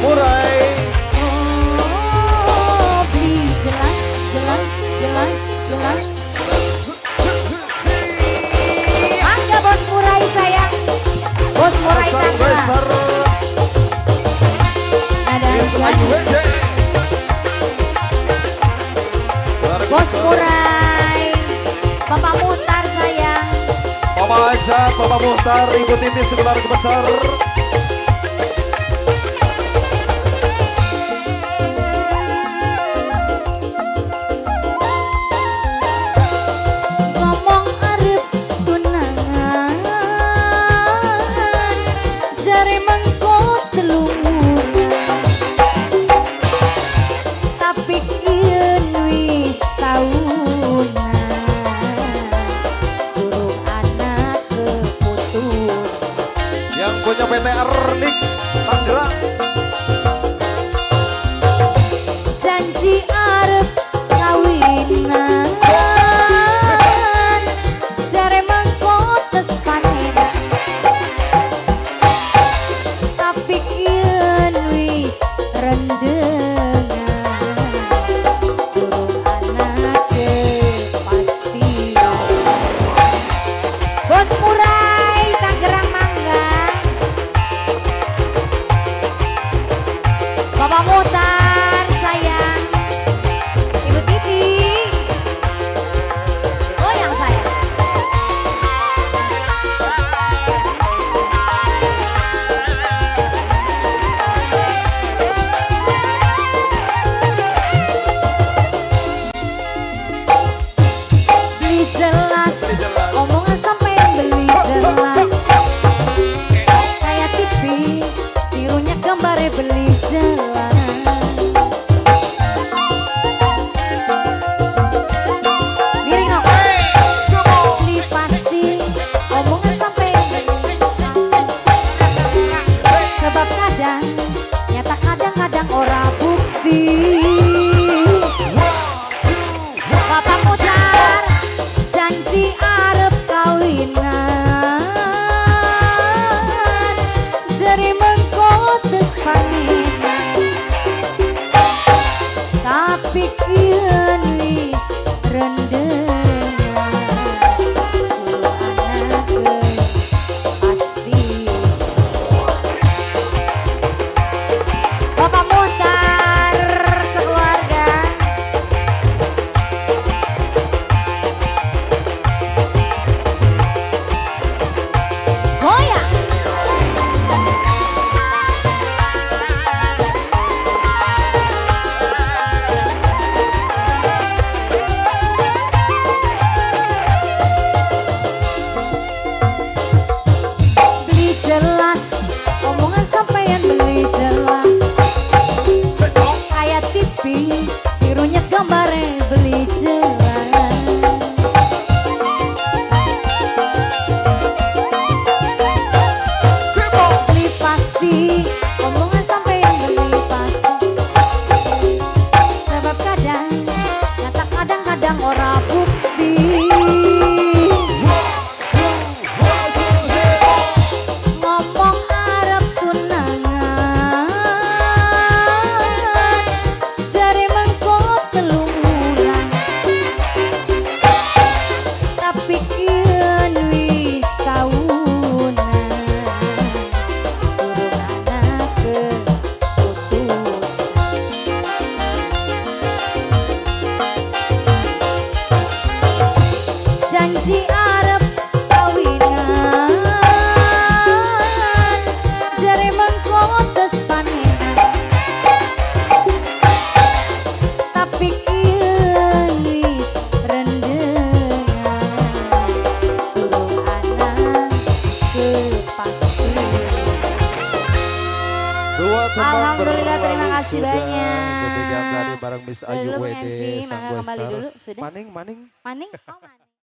Murai. Oh, beli jelas, jelas, jelas, jelas. Mangga Bos Murai sayang. Bos Murai Tangerang. Ada Bos Murai, Bapak Muhtar sayang. Bapak Aja, Bapak Muhtar, Ibu Titi sekeluarga besar. Ngomong arep tunangan, jare mengko telungan, tapi kien wis taunan, durung anak keputus. Yang punya PT Ernik Tangerang. Janji arep kawinan, jare mengko tes panenan, tapi kien wis rendengan, durung anake pasti. Bos Murai Tangerang mangga. Bapak Muhtar sayang, Ibu Titi, goyang sayang. Beli jelas, omongan sampai beli jelas. Kayak TV, tirunya gambare beli jelas. Miring no. Beli pasti, omongan sampai beli pasti. Sebab kadang, nyata kadang-kadang ora bukti. Bapak Muhtar janji arep kawinan, jare mengko tes panenan, tapi kien wis rendengan, durung anake pasti. Bapak Muhtar sekeluarga. Goyang. Beli jelas, omongan sampean beli jelas. Kayak TV, cirunya gambare beli jelas. Beli pasti, omongan sampean beli pasti. Sebab kadang, nyata kadang-kadang ora bukti. Ngomong arep tunangan, jare mengko 3 wulan, tapi kien wis taunan, durung anake putus. Janji arep kawinan, jare mengko tes panenan, tapi kien wis rendengan, durung anake pasti. Dua tembang Alhamdulillah, terima berlalu kasih sudah. Banyak. Demikian tadi bareng Miss Ayu Dulu WD MC, Sang mangga kembali Star. dulu, sudah. Maning, maning. Maning, oh maning.